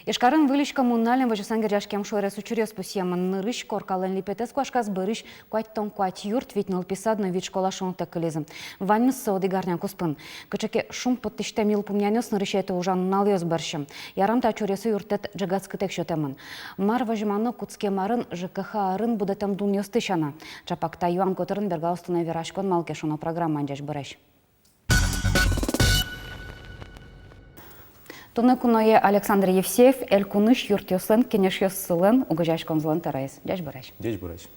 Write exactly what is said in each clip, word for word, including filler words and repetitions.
Ижкарын выльысь коммунальной возёсын герӟаськем шуэрес учыръёс пусъемын. Нырысь коркалэн липетэз куашказ, бӧрысь куатьтон куать юрт, вить нылпи сад но вить школа шунтэ кылизы. Ваньмыз со одӥг арня куспын. Кыӵе ке шумпоттӥсьтэм йылпумъянъёс нырысетӥ ужан нуналъёс бӧрсьы. Ярам, та учыръёсы юрттэт ӝегатскытэк сётэмын. Мар возьмано кутскем арын ЖКХ-ын будэтэм дунъёсты сяна? Ӵапак та юан котырын бергалоз туннэ вераськон «Малы ке шуоно» программаын. Ӟечбуресь! Туннэ куное Александр Евсеев, Элькунысь юртъёслэн кенешъёссылэн угожаськонзылэн тӧроез. Ӟечбуресь! Ӟечбуресь!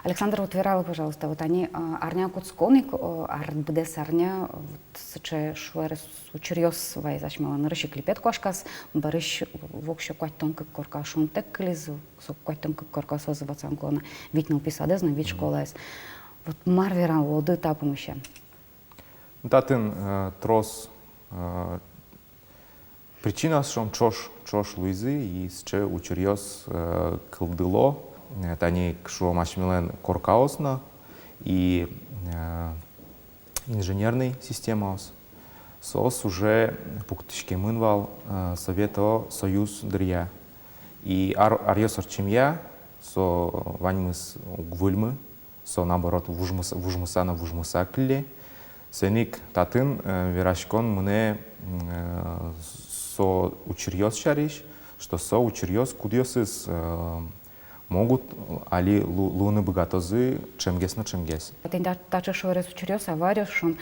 Александр, вот вералэ, пожалуйста, вот ини, а, арня кутскон ик, о, ар-, быдэс арня, вот, сыӵе шуэрес учыръёс вайизы асьмелэн: нырысь ик липет куашказ, бӧрысь воксё куатьтон кык корка шунтэк кылизы, со куатьтон кык корка соос ватсам кулэ на вить нылпи садэз но вить школаез. Вот мар вералоды та пумысен? Татын, э, трос, э, причинаос, шуом, ӵош, ӵош луизы, и сыӵе учыръёс, э, кылдыло. Э, тани, шуом, асьмелэн коркаос но, и, э, инженерной системаос. Соос уже пуктӥськемын вал, э, Совето Союз дыръя. И ар-, аръёс ортчемъя со ваньмыз уг выльмы, со, наоборот, вужмыс-, вужмыса но вужмыса кылле. Соин ик татын, э, вераськон мынэ, м, э, со учыръёс сярысь, что со учыръёс, кудъёсыз, э, могут али лу-, луыны быгатозы ӵемгес но ӵемгес. Тӥни та-, таӵе шуэрес учыръёс, авариос, шуом,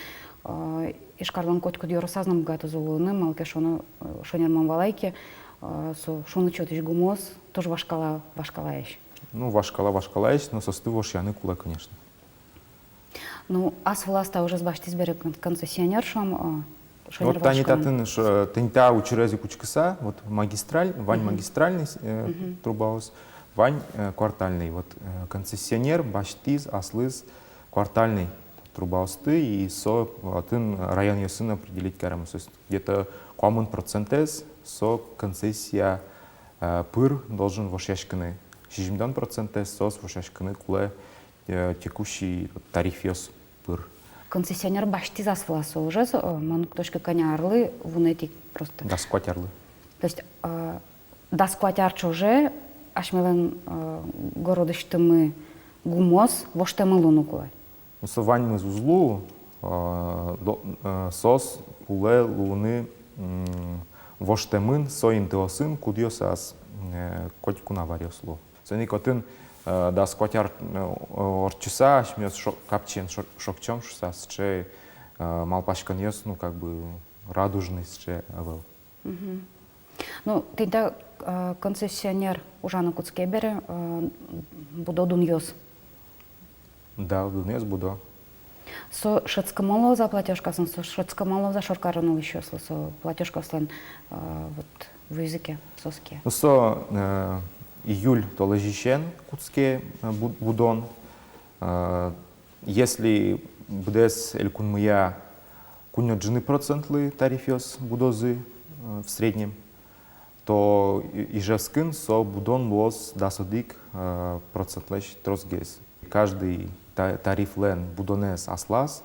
э, Ижкарлэн котькуд ёросаз но быгатозы луыны, малы ке шуоно, э, шонер мон валай ке, э, со шуныт сётӥсь гумыос туж вашкала, вашкалаесь. Ну, вашкала, вашкалаесь, но соосты вошъяны кулэ, конечно. Ну, ас вылаз та ужез басьтӥз бере кон-, концессионер, шуом, э, шонер. Вот тани валаськонын. Татын, ш-, тӥни та учырез ик учкыса, вот магистраль, вань магистральный, э, трубаос, вань, э, квартальный. Вот, э, концессионер басьтӥз аслыз квартальный трубаосты, и со отын районъёсын определить каремын. То есть где-то куамын процентэз со концессия, э, пыр должен вошъяськыны. Сизьымдон процентэз соос вошъяськыны кулэ, э, текущий тарифъёс пыр. Концессионер басьтӥз ас вылаз со ужез, э, мон уг тодӥськы, кӧня арлы вунэтӥ просто. Дас куать арлы. То есть, э, дас куать ар ӵоже асьмелэн, э, городысьтымы гумыос воштэмын луыны кулэ. Ну, со ваньмыз уз лу, э, до-, э, соос кулэ луыны, м, воштэмын со интыосын, кудъёсаз, э, котькуд авариос луо. Соин ик отын, э, дас куать ар, э, ортчыса асьмеос шо-, капчиен шо-, шокчом шуса, сыӵе, э, малпаськонъёс, ну, как бы, радужный сыӵе ӧвӧл. Мгм. Ну, тӥни та, э, концессионер ужаны кутске бере, э, будо дунъёс. Да, дунъёс будо. Со шӧдскымон луоз-а платёжкаосын, со шӧдскымон луоз-а шоркарын улӥсьёслы, со платёжкаослэн, э, вот, вуизы ке, соос ке? Ну, со, э, июль толэзьысен кутске, э, бу-, будон. Э, если быдэс элькунмыя куинь но ӝыны процентлы тарифъёс будозы, э, в среднем, то И-, Ижевскын со будон луоз дас одӥг, э, процентлэсь тросгес. Каждый та-, тарифлэн будонэз аслаз,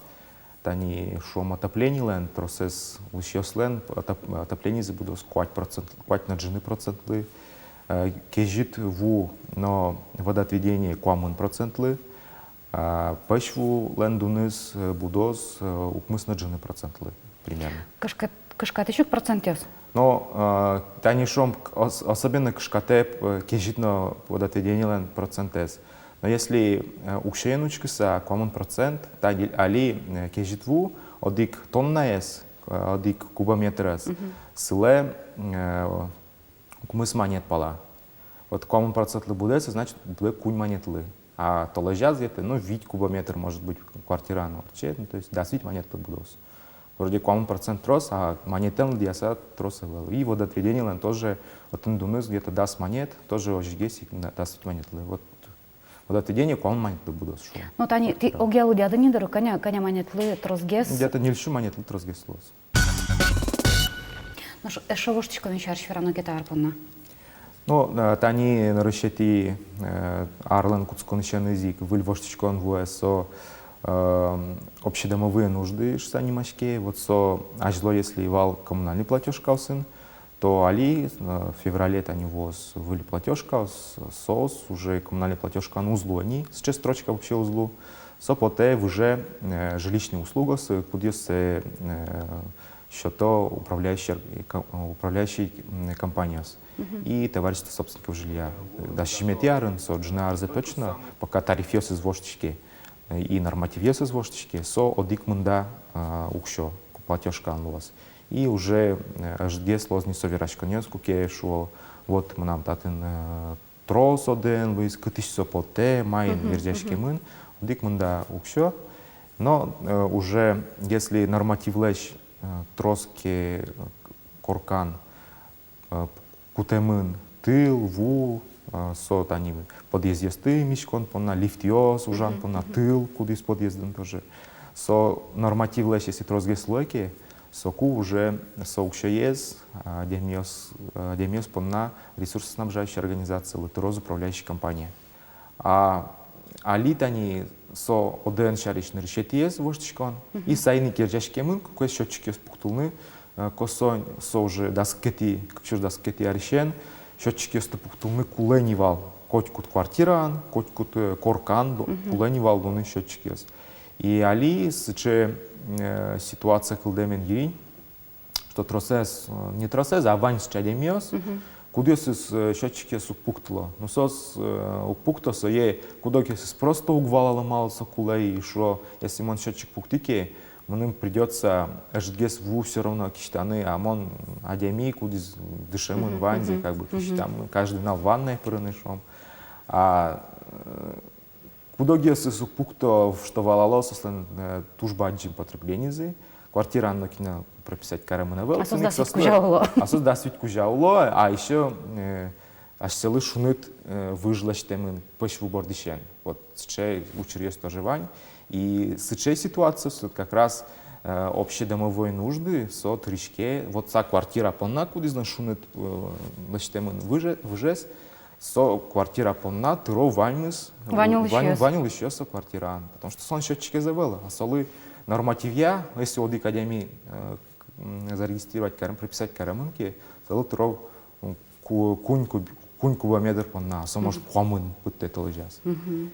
тани, шуом, отоплениелэн, тросэз улӥсьёслэн отоп-, отоплениезы будоз куать процент, куать но ӝыны процентлы, э, кезьыт ву но водоотведение куамын процентлы, а пӧсь вулэн дуныз, э, будоз, э, укмыс но ӝыны процентлы примерно. Кышкат-, кышкатӥсь ук процентъёс? Но, э, тани, шуом, к-, ос-, особенно кышкатэ, э, кезьыт но водоотведениелэн процентэз. Но если, э, уксёен учкыса, куамын процент, та али, али, э, кезьыт ву одӥг тоннаез, э, одӥг кубометрез, сылэ, э, укмыс манет пала. Вот куамын процентлы будэ, со значит, будэ куинь манетлы. А толэзяз где-то, ну, вить кубометр, может быть, квартираын ортче, ну, то есть дас вить манетлы будоз. Вроде куамын процент трос, а манетэн лыдъяса трос ӧвӧл. И водоотведениелэн тоже отын дуныз где-то дас манет, тоже озьыгес ик на дас вить манетлы. Вот водоотведение куамын манетлы будоз, шуом. Ну, тани тӥ огъя лыдъяды ни дыр, кӧня, кӧня манетлы тросгес? Где-то ньыльсю манетлы тросгес луоз. Нош эшшо воштӥськон сярысь верано ке та ар понна? Ну, э, тани нырысетӥ, э, арлэн кутсконысеныз ик выль воштӥськон вуэ, со, э, общедомовые нужды шуыса нимаське. Вот со азьло, если вал коммунальный платёжкаосын, То али, э, феврале тани вуоз выль платёжка, с-, соос уже коммунальной платёжкаын уз луы ни, сыӵе строчка вообще уз луы. Со потэ выже, э, жилищной услугаосы, кудъёссэ, э, сёто управляющий ор-, э, ко-, э, управляющий, м, компаниос. И товарищество собственников жилья. Дас сизьыметӥ арын со ӝыны арзэ точно, пока тарифъёсыз воштӥське, э, и нормативъёсыз воштӥське, со одӥг мында, э, уксё платёжкаын луоз. И уже, э, ӧжытгес луоз ни со вераськонъёс, куке шуо: вот мынам татын, э, трос одэн луиз, кытысь со потэ, маин герӟаськемын, одӥг мында уксё. Но, э, уже если нормативлэсь, э, трос ке, э, коркан, э, кутэмын тыл, ву, э, со тани подъездъёсты миськон понна, лифтъёс ужан понна, тыл, кудӥз подъездын тоже. Со нормативлэсь если тросгес луэ ке, соку уже со уксёез, а, адямиос, а, адямиос понна ресурсоснабжающая организациялы тыроз управляющий компания. А али тани со одэн сярысь нырысетӥез воштӥськон. И соин ик герӟаськемын, куке счётчикъёс пуктылыны, э, косонь, со уже дас кыкетӥ, кык сюрс дас кыкетӥ арысен счётчикъёсты пуктылыны кулэ ни вал. Котькуд квартираын, котькуд, э, коркан лу-, кулэ ни вал луыны счётчикъёс. И али сыӵе, э, ситуация кылдэмен гинэ, что тросэз, э, не тросэз, а вань сыӵе адямиос, кудъёсыз, э, счётчикъёс уг пуктыло. Ну, соос, э, уг пукто, сое кудогъёсыз просто уг валало, малы со кулэ, и шуо: если мон счётчик пуктӥ ке, мыным придётся ӧжытгес ву всё равно кисьтаны, а мон адями, кудӥз дышемын ваньзэ, как бы, кисьтам, каждый нунал ваннае пырыны, шуом. А, э, кудогъёсыз уг пукто, что валало соослэн, э, туж бадӟым потребленизы, квартираын нокин но прописать каремын ӧвӧл. А соос дас вить кузя уло. А соос дас вить кузя уло, а ещё, э, асьсэлы шуныт, э, выж лэсьтэмын пӧсь ву бордысен. Вот сыӵе учыръёс тоже вань. И сыӵе ситуациосы как раз, э, общедомовой нужды, со тыриське, вот со квартира понна, кудӥзлэн шуныт, э, лэсьтэмын выже-, выжез, со квартира понна тыро ваньмыз, вань улӥсьёс. Вань улӥсьёс со квартираын. Потому что солэн счётчикез ӧвӧл, а солы нормативъя, если одӥг адями, э, м, зарегистрировать карем, прописать каремын ке, солы тыро, м, ку-, куинь куб-, куинь кубометр понна, а со, может, куамын пыдтэ толэзяз.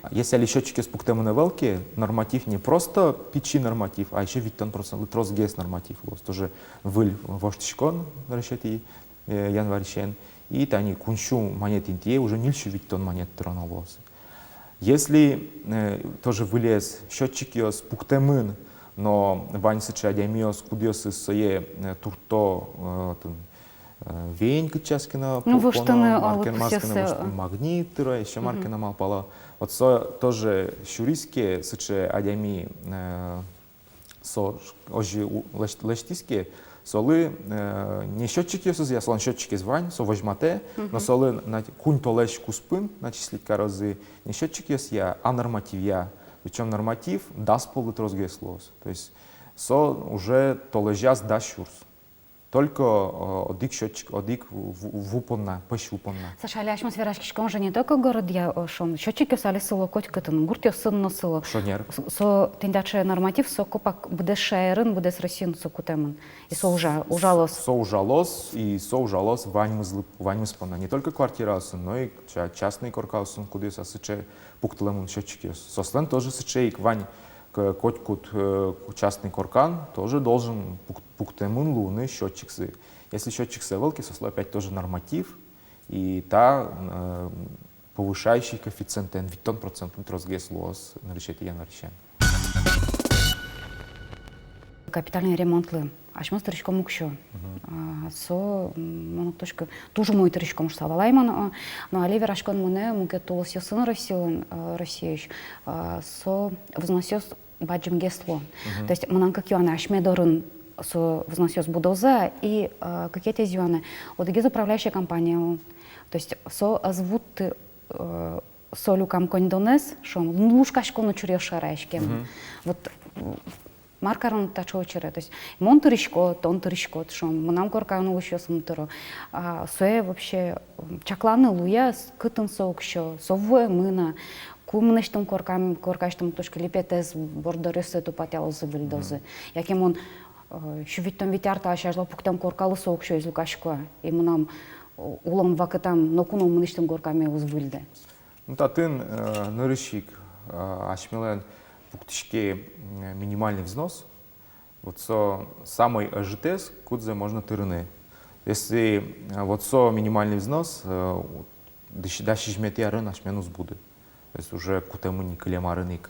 Если али счётчикез пуктэмын ӧвӧл ке, норматив не просто пичи норматив, а ещё витьтон процентлы тросгес норматив луоз. Тоже выль воштӥськон нырысетӥ, э, январьысен. И тани куинь сю манет интые уже ньыль сю витьтон манет тыроно луоз. Если, э, тоже вылез счётчикъёс пуктэмын, но вань сыӵе адямиос, кудъёсыз сое, э, туртто, э, тын, э, вень кытчаське но, ну, пу-, воштыны, поно, мар ке но, мар ке но воштыны, магнит тыро, ещё мар ке но малпало. Вот со тоже сюриз ке сыӵе адями, э, со ш-, озьы у-, лэсь-, лэсьтӥз ке, солы, э, не счётчикъёсызъя, солэн счётчикез вань, со возьматэ, но солы на-, куинь толэзь куспын начислить карозы не счётчикъёсъя, а нормативъя. Причём норматив дас поллы тросгес луоз. То есть со уже толэзяз дас сюрс. Только, э, одӥг счётчик, одӥг ву-, ву понна, пӧсь ву понна. Саша, али асьмеос вераськиськом же не только городъя, э, шуом, счётчикъёс али сыло котькытын, гуртъёсын но сыло. Шонер. С-, со тӥни таӵе норматив, со копак быдэс шаерын, быдэс Россиын со кутэмын. И со ужа-, ужалоз. Со ужалоз, и со ужалоз ваньмызлы, ваньмыз понна. Не только квартираосын, но и ча-, частный коркаосын, кудъёсаз сыӵе пуктылэмын счётчикъёс. Соослэн тоже сыӵе ик вань. К-, котькуд, э, частный коркан тоже должен пук-, пуктэмын луыны счётчиксы. Если счётчиксы ӧвӧл ке, соослы опять тоже норматив, и та, э, повышающий коэффициентэн витьтон процентлы тросгес луоз нырысетӥ январьысен. Капитальный ремонтлы асьмеос тыриськом уксё. А, со, м, мон уг тодӥськы, туж умой тыриськом шуса валай мон, а, но али вераськон мынэ, мукет улосъёсын Россиын, а, Россиысь, а, со взносъёс бадӟымгес луо. То есть мынам кык юанэ: асьме дорын со взносъёс будоз-а, и, а, кыкетӥез юанэ: одӥгез управляющая компания, то есть со ӧз вутты, э, со люкам коньдонэз, шуом, лушкаськон учыръёс шараяськемын. Вот, м, мар карон таӵе учыре? То есть мон тырисько, тон тыриськод, шуом, мынам коркаын улӥсьёсмы тыро. А сое вообще, м, чакланы луэ-а, с-, кытын со уксё, со вуэмын-а, ку мынэсьтым коркам, коркаысьтым, уг тодӥськы, липетэз, борддоръёссэ тупатъялозы, выльдозы. Яке мон, э, сю витьтон вить ар талэсь азьло пуктэм коркалы со уксёез люкасько, и мынам, э, улон вакытам ноку но мынэсьтым коркаме уз выльды. Ну, татын, э, нырысь ик, э, асьмелэн пуктӥське, м, минимальный взнос. Вот со самой ӧжытэз, кудзэ можно тырыны. Если, э, вот со минимальный взнос, э, дас-, дас сизьыметӥ арын асьмелэн уз буды. То есть уже кутэмын ни кылем арын ик,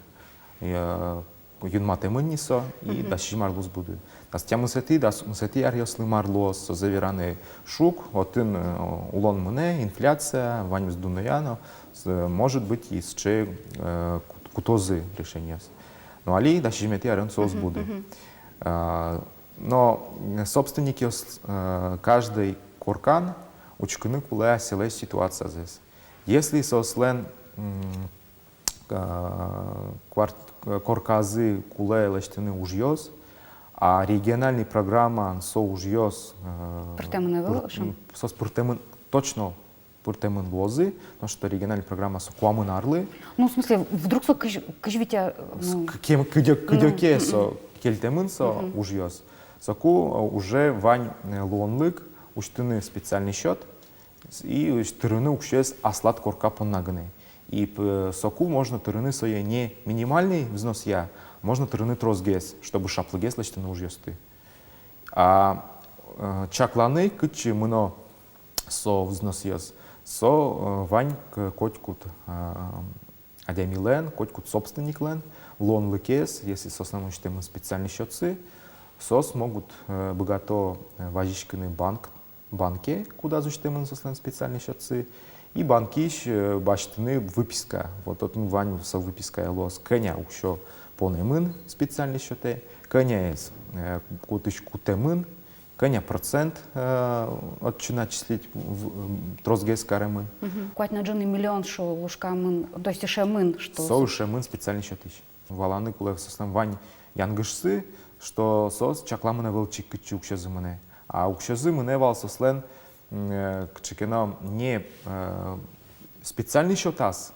э, юнматэмын ни со, и дас сизьым арлы уз буды. Дас тямысэтӥ, дас укмысэтӥ аръёслы мар луоз, созэ вераны шуг, отын, э, улон мынэ, инфляция, ваньмыз дуноя но, с-, может быть, и сыӵе, э, кут-, кутозы решениез. Но али дас сизьыметӥ арын со уз буды. А, но, м, собственникъёс, э, каждый коркан учкыны кулэ асьсэлэсь ситуациязэс. Если соослэн, м, э, кварт-, э, корказы кулэ лэсьтыны ужъёс, а региональный программаын со ужъёс, э, пыртэмын ӧвӧл, пыр-, шуом? М, соос пыртэмын, точно пыртэмын луозы, потому что региональный программа со куамын арлы. Ну, в смысле, вдруг со кызь, кызь вить, а, с-, ну, к-, кем-, кыдё-, ну, кыдёке со кельтэмын со ужъёс. Соку, э, уже вань, э, луонлык усьтыны специальный счёт, с-, и тырыны уксёез аслад корка понна гинэ. И п-, соку можно тырыны сое не минимальный взносъя, можно тырыны тросгес, чтобы шаплыгес лэсьтыны ужъёсты. А, э, чакланы, кытчы мыно со взносъёс, со, э, вань к-, котькуд, э, адямилэн, котькуд собственниклэн луонлыкез, если соослэн усьтэмын специальный счётсы, соос могут, э, быгато, э, вазиськыны банк, банке, кудаз усьтэмын соослэн специальный счётсы, и банкысь, э, басьтыны выписка. Вот отын вань со выпискае луоз, кӧня уксё понэмын специальный счётэ, кӧняез, э, кутысь кутэмын, кӧня процент, э, отчы начислить в-, м, тросгес каремын. Мгм. Куать но ӝыны миллион, шуо, лушкамын, то есть ышемын, что... Со ышемын специальный счётысь. Валаны кулэ, соослэн вань янгышсы, что соос чакламын ӧвӧл чик, кытчы уксёзы мынэ. А уксёзы мынэ вал соослэн, м, э, кыӵе ке но не, э, специальный счётаз,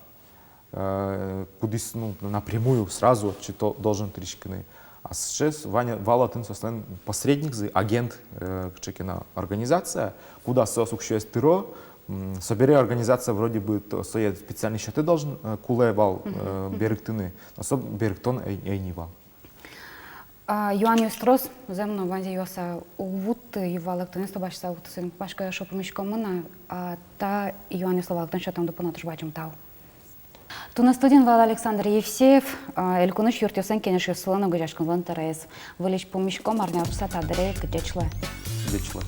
э, кудӥз, ну, напрямую, сразу отчы то-, должен тыриськыны. А сыӵеез вань, вал отын соослэн посредникзы, агент, э, кыӵе ке но организация, куда соос уксёез тыро, м, собере организация вроде бы то-, сое специальный счётэ должен, э, кулэ вал, э, берыктыны, но со берыктон ӧй, ӧй ни вал. А, юанъёс трос, зэм но, ваньзэ юаса уг вутты, юалэктонъёс но басьтыса уг вутты, соин ик пашкаськыса пумиськомы на, а, та юанъёслы валэктон сётэмды понна туж бадӟым тау. Туннэ студиын вал Александр Евсеев, а, Элькунысь юртъёслэн кенешъёссылэн огазеяськонлэн тӧроез. Выльысь пумиськом арня ортчыса та дыре ик. Ӟеч луэ. Ӟеч луэ.